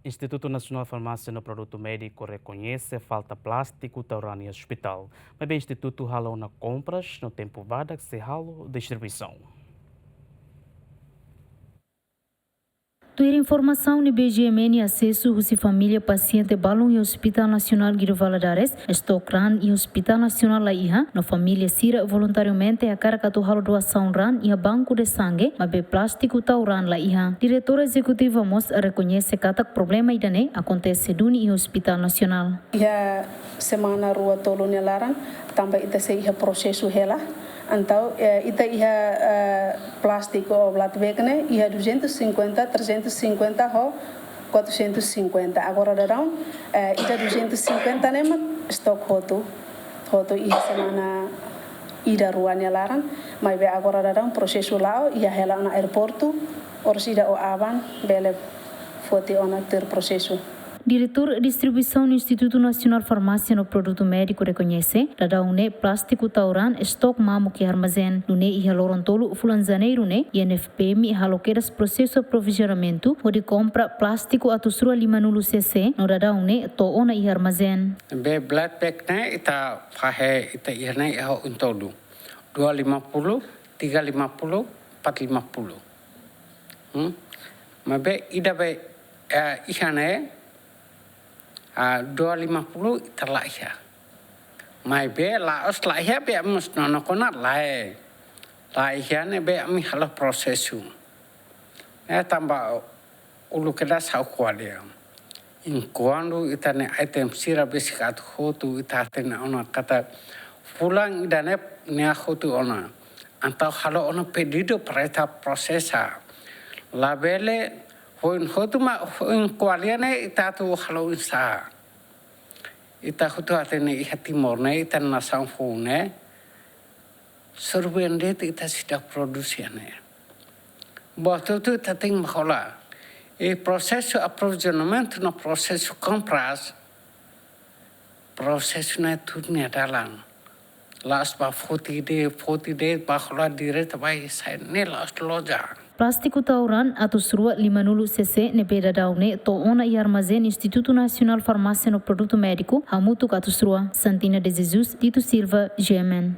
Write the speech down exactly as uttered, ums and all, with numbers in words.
Institutu Nasionál Farmásia no Produtu Médiku rekoñese falta plástiku tau-raan iha ospitál. Maibé institutu halo ona kompras no tempu badak sei halo distribuisaun. Tuir informasaun ne'ebé GMN asesu husi família pasiente balun iha Hospital Nasionál Guido Valadares, estok raan iha Hospital Nasionál la iha, no família sira voluntariamente hakarak atu halo doasaun raan iha banku de sangue, maibé plástiku tau raan la iha. Diretór Ezekutivu mós rekoñese katak problema ida-ne'e akontese duni iha Hospital Nasionál. Iha semana rua tolu nia laran, tanba ita sei iha prosesu hela. Entaun, eh, ita iha, eh, plástiku ou blood bag ne'e, iha duzentos e cinquenta, trezentos e cinquenta ho quatrocentos e cinquenta. Agora daudaun, eh, ida duzentos e cinquenta ne'e mak estok hotu. Hotu iha semana ida rua nia laran, maibé agora daudaun prosesu la'o, iha hela ona aeroportu, oras ida ou aban, bele foti ona tuir prosesu. Diretór Distribuisaun Institutu Nasionál Farmásia no Produtu Médiku rekoñese, daudaun ne'e plástiku tau raan estok mamuk iha armazén. Nune'e iha loron tolu fulan Janeiru ne'e, INFPM halo kedas prosesu aprovizionamentu, hodi kompra plástiku atus rua limanulu cc, no daudaun ne'e to'o ona iha armazén. Be blood bag ne'e ita fahe ita iha ne'e iha oin tolu. Dua lima puluh, tiga lima puluh, empat lima puluh. Hmm? Maibé ida be, eh, iha ne'e, ah, dua lima puluh ita la iha. Maibé la'ós la iha be ami mós nonook ona lae. La iha ne'ebé ami halo prosesu. Eh, tanba uluk kedas ha'u ko'alia. Enkuantu ita-nia item sira besik atu hotu ita hatene ona katak fulan ida-ne'e nia hotu ona. Entaun halo ona pedidu para ita prosesa. Labele foin hotu mak foin ko'alia ne'e ita atu halo oinsá. Ita hotu hatene iha Timor ne'e, ita nasaun foun ne'e. Sorvente ita seidauk produz iha ne'e. Buat hotu-hotu ita tenke bá hola. I prosesu aprovizionamentu no prosesu kompras, prosesu ne'e tuir nia dalan. La'ós bá foti de'it, foti de'it, bá hola direta bá sai ne'e la'ós loja. Plástiku tau raan atus rua limanulu cc ne'ebé daudaun ne'e to'o ona iha armazén Institutu Nasionál Farmásia no Produtu Médiku, hamutuk atus rua. Santina de Jesus, Tito Silva, GMN.